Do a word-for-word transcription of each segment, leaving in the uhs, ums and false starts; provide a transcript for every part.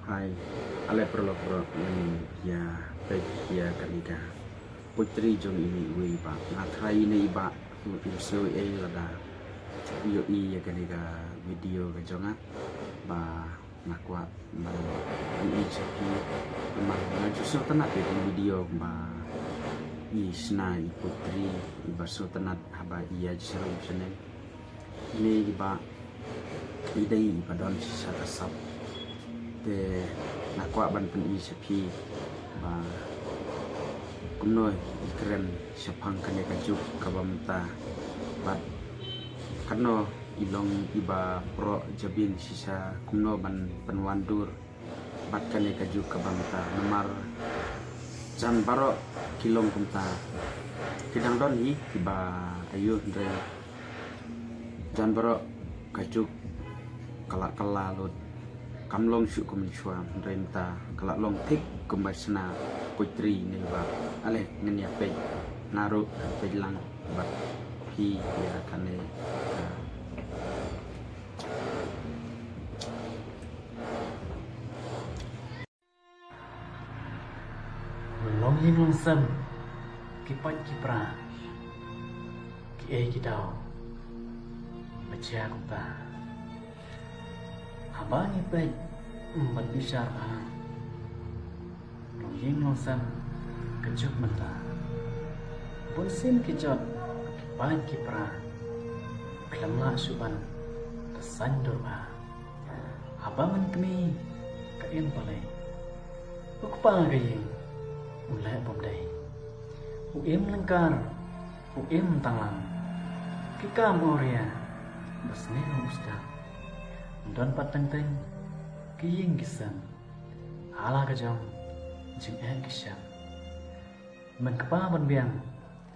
Hai, ale paralok paralok, ngi ïa peit ïa kane ka poetry jong ine iwei i bah. Nga tharai ine i bah u ïohsngew ei lada u ïohi ïa kane ka video ka jong nga, ba nga kwah ban pyni sha phi. Namar nga ju sngewtynnat ïa kane ka video ba i shna i poetry, i ba sngewtynnat haba i ïa sha ruh channel. Ine i bah i dei i ba don shisha ka sap. Te nga kwah ban pyni sha phi ba kumno i kren shaphang kane ka juk kaba mynta, bad katno i long i ba proh jabieng shisha kumno ban pynwandur bad kane ka juk kaba mynta. Namar jan baroh ki long kumta, ki dang don hi ki ba aiu, hynrei jan baroh ka juk ka la kylla lut, kam long shuh kum mynshuwa, hynrei mynta ka la long thik kumba shna poetry ine i bah. Ale ngin ïa peit, nga ruh peit lang bad phi ïa kane ka. Long ïing long sem, ki pait ki pra, ki ei ki daw, ba jia kumta. Haba ngi peit bad bishar bha, long ïing long sem ka juk mynta. Bun sien ki jot, ki pait ki pra, khlem lah shuh ban ka saiñ dur bha. Haba man kmie ka im palei, u kpa ka ïing u leh bym dei. U im lyngkar, u im tanglang, ki kam awria ba sniew u stad. Don pat teng teng ki ïing ki sem, ha la ka jong jingeh ki shem. Man kpa ban biang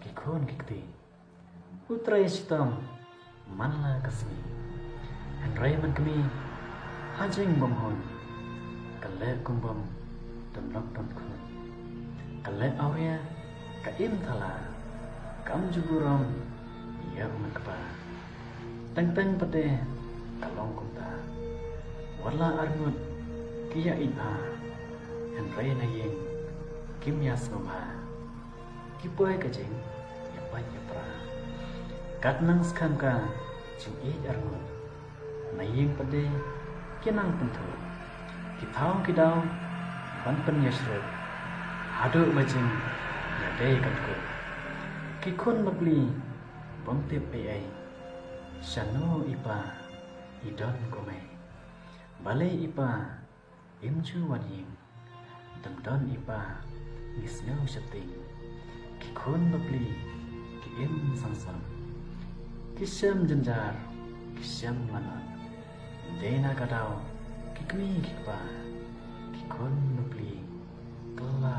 ki khun ki kti, u trei shitom man la ka sngi. Hynrei man kmie ha jingbymhuñ, ka leh kum bym don lok don khun. Ka leh awria ka im thala, kam ju burom ïa u man kpa. Teng teng pat de ka long kumta, wat la arngut ki ïa ïeit bha, hynrei na ïing kim ïa sngewbha. Ki poi ka jingïapait ïapra, kat nang skhem ka jingïeit arngut. Na ïing pat de ki nang pynthut, ki thaw ki daw ban pynïasyrut, haduh ba jingïadei kan kut. Ki khun bapli bym tip ei ei, shano i pa i don kumne. Balei i pa im ju wan ïing, dang don i pa ngi sngew sheptieng. Ki khun bapli ki im sang sang, ki shem jynjar ki shem lanot. Dei na ka daw ki kmie ki kpa, ki khun bapli kylla